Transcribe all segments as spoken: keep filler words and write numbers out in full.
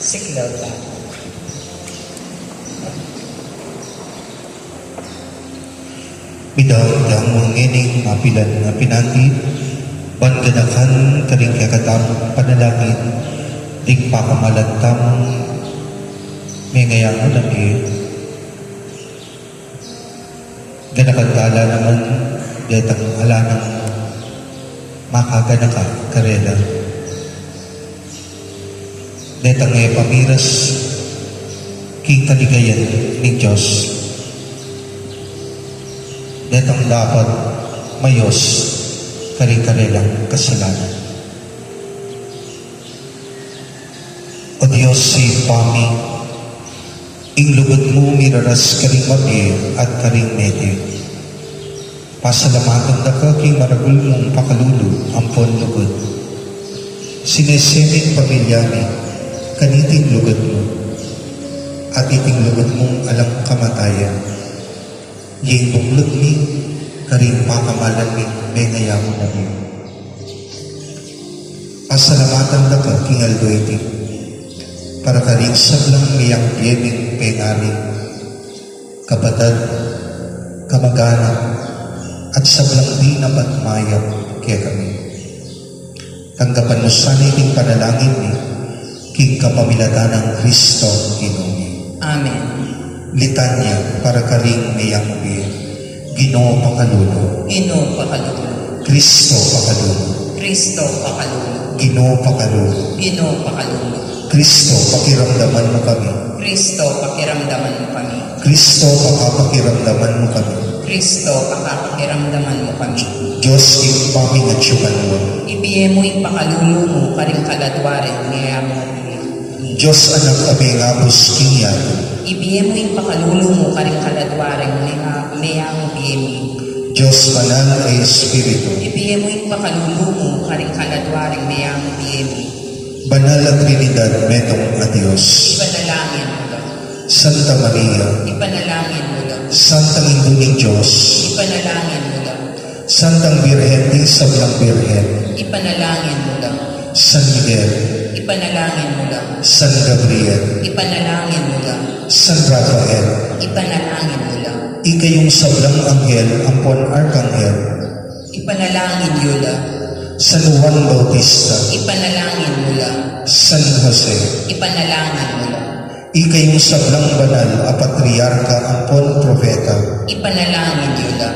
Siklaw tamu. Midaun tamu ngening mapilan a pinandit, ban ganakan karing kekatamung panalangin, ding pakamalan tamung mengayangu na bie. Ganakan tala naman detang ala nang makaganaka karela. Detang e pamiras king kaligayan ning Dios. Detang dapat mayos karing karelang kasalanan. O Dios, Ibpa mi, ing lugud mu miraras karing mabie at karing mete. Pasalamatan da ka king maragul mung pakalulu ampon lugud. Sinese ming pamilya mi kaniting lugud mu, at iting lugud mung alang kamatayan, ing buklud mi karing pakamalan ming mengayangu na bie. Pasalamatan da ka king aldo iti para karing sablang meyang bie ming pengaring kapatad, kamag-anak, at sablang dinapat mayap kekami. Tanggapan mu sana iting panalangin mi king kapamilatan nang Kristo Ginu mi. Amen. Litanya para karing meyang bie. Ginu, pakalulu. Ginu, pakalulu. Kristo, pakalulu. Kristo, pakalulu. Ginu, pakalulu. Ginu, pakalulu. Kristo, pakiramdaman mu kami. Kristo, pakiramdaman mu kami. Kristo, pakapakiramdaman mu kami. Kristo, pakapakiramdaman mu kami. Dios, Ibpa ming atsu ka banua, ibie mu ing pakalulu mu karing kaladua reng meyamu. Dios Anak a mengabus king yatu, ibie mu ing pakalulu mu karing kaladua reng meya-, meyamu bie mi. Dios Banal a Espiritu, ibie mu ing pakalulu mu karing kaladua reng meyamu bie mi. Banal a Trinidad, metung a Dios, ipanalangin mu la. Santa Maria, ipanalangin mu la. Santang Indu ning Dios, ipanalangin mu la. Santang Birhen ding sablang birhen, ipanalangin mu la. San Miguel, ipanalangin mu la. San Gabriel, ipanalangin mu la. San Rafael, ipanalangin mu la. Ikayung sablang anghel ampon arkanghel, ipanalangin yu la. San Juan Bautista, ipanalangin mu la. San Jose, ipanalangin mu la. Ikayung sablang banal a patriarka ampon propeta, ipanalangin yu la.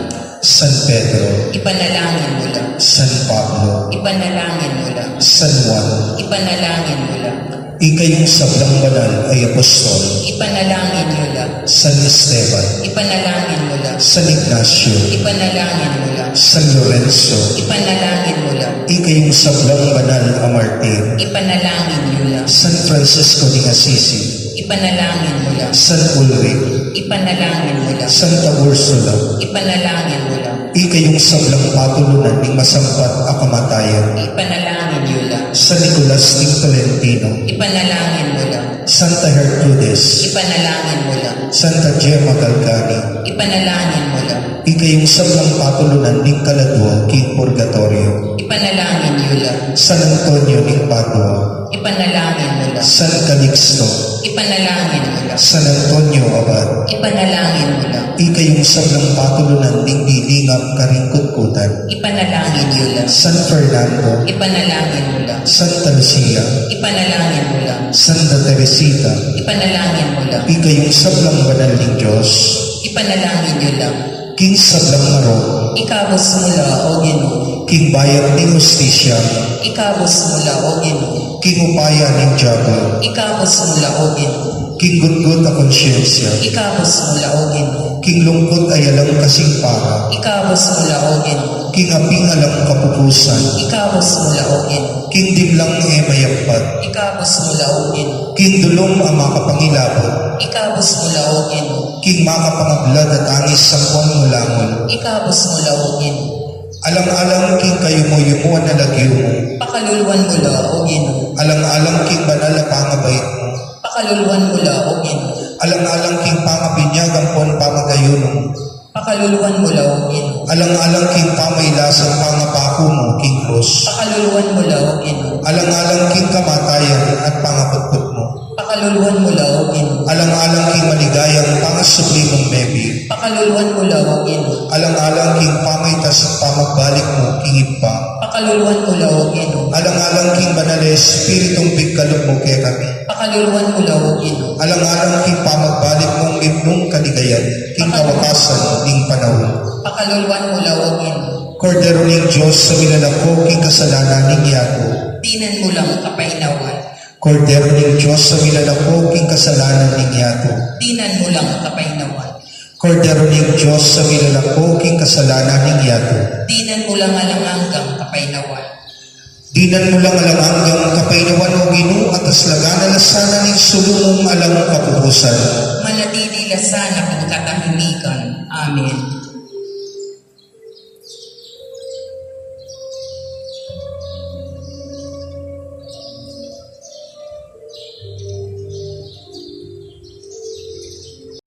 San Pedro, ipanalangin mu la. San Pablo, ipanalangin mu la. San Juan, ipanalangin mu la. Ikayung sablang banal a apostol, ipanalangin yu la. San Esteban, ipanalangin mu la. San Ignacio, ipanalangin mu la. San Lorenzo, ipanalangin mu la. Ikayung sablang banal a martir, ipanalangin yu la. San Francisco de Assisi, ipanalangin mu la. San Ulrich, ipanalangin mu la. Santa Ursula, ipanalangin mu la. Ikayung sablang patulunan ning masampat a kamatayan, ipanalangin yu la. San Nicolas ning Tolentino, ipanalangin mu la. Santa Gertrudis, ipanalangin mu la. Santa Gemma Galgani, ipanalangin mu la. Ikayung sablang patulunan ning kaladua king purgatorio, ipanalangin yu la. San Antonio ning Padua, ipanalangin mu la. San Calixto, ipanalangin mu la. San Antonio Abad, ipanalangin mu la. Ikayung sablang patulunan ning dilingap karing kutkutan, ipanalangin yu la. San Fernando, ipanalangin mu la. Santa Lucia, ipanalangin mu la. Santa Teresita, ipanalangin mu la. Ikayung sablang banal ning Dios, ipanalangin yu la. King sablang marok, ikabus mu la, O Ginu. King bayat ning hustisya, ikabus mu la, O Ginu. King upaya ning diablo, ikabus mu la, O Ginu. King gutgut a konsyensya, ikabus mu la, O Ginu. King lungkut a alang kasing para, ikabus mu la, O Ginu. King aping alang kapupusan, ikabus mu la, O Ginu. King dimlang e mayampat, ikabus mu la, O Ginu. King dulum a makapangilabut, ikabus mu la, O Ginu. King makapangabla a tangis ampon mulangul, ikabus mu la, O Ginu. Alang-alang king kayumu-yumu a lagyu mu, pakaluluan mu la, O Ginu. Alang-alang king banal a pangabait mu, pakaluluan mu la, O Ginu. Alang-alang king pangabinyag ampon pamagayunu mu, pakaluluan mu la, O Ginu. Alang-alang king pamailasan pangapaku mu king krus, pakaluluan mu la, O Ginu. Alang-alang king kamatayan at pangakutkut mu, Pakaluluan mu la, O Ginu. Alang-alang king maligayang pangasubli mung mebie. Pakaluluan mu la, O Ginu. Alang-alang king pamaitas at pamagbalik mu king Ibpa. Pakaluluan mu la, O Ginu. Alang-alang king banal a Espiritung pigkalub mu kekami. Pakaluluan mu la, O Ginu. Alang-alang king pamagbalik mung mipnung kaligayan king kawakasan ning panaun. Pakaluluan mu la, O Ginu. Kordero ning Dios a milalako king kasalanan ning yatu. Dinan mu lang kapainawan. Kordero ning Dios a milalako king kasalanan ning yatu. Dinan mu lang kapainawan. Kordero ning Dios a milalako king kasalanan ning yatu. Dinan mu lang alang anggang kapainawan. Dinan mu lang alang anggang kapainawan, O Ginu, at aslagan na la sana ning sulu mung alang kapupusan. Manatili la sana king katahimikan. Amen.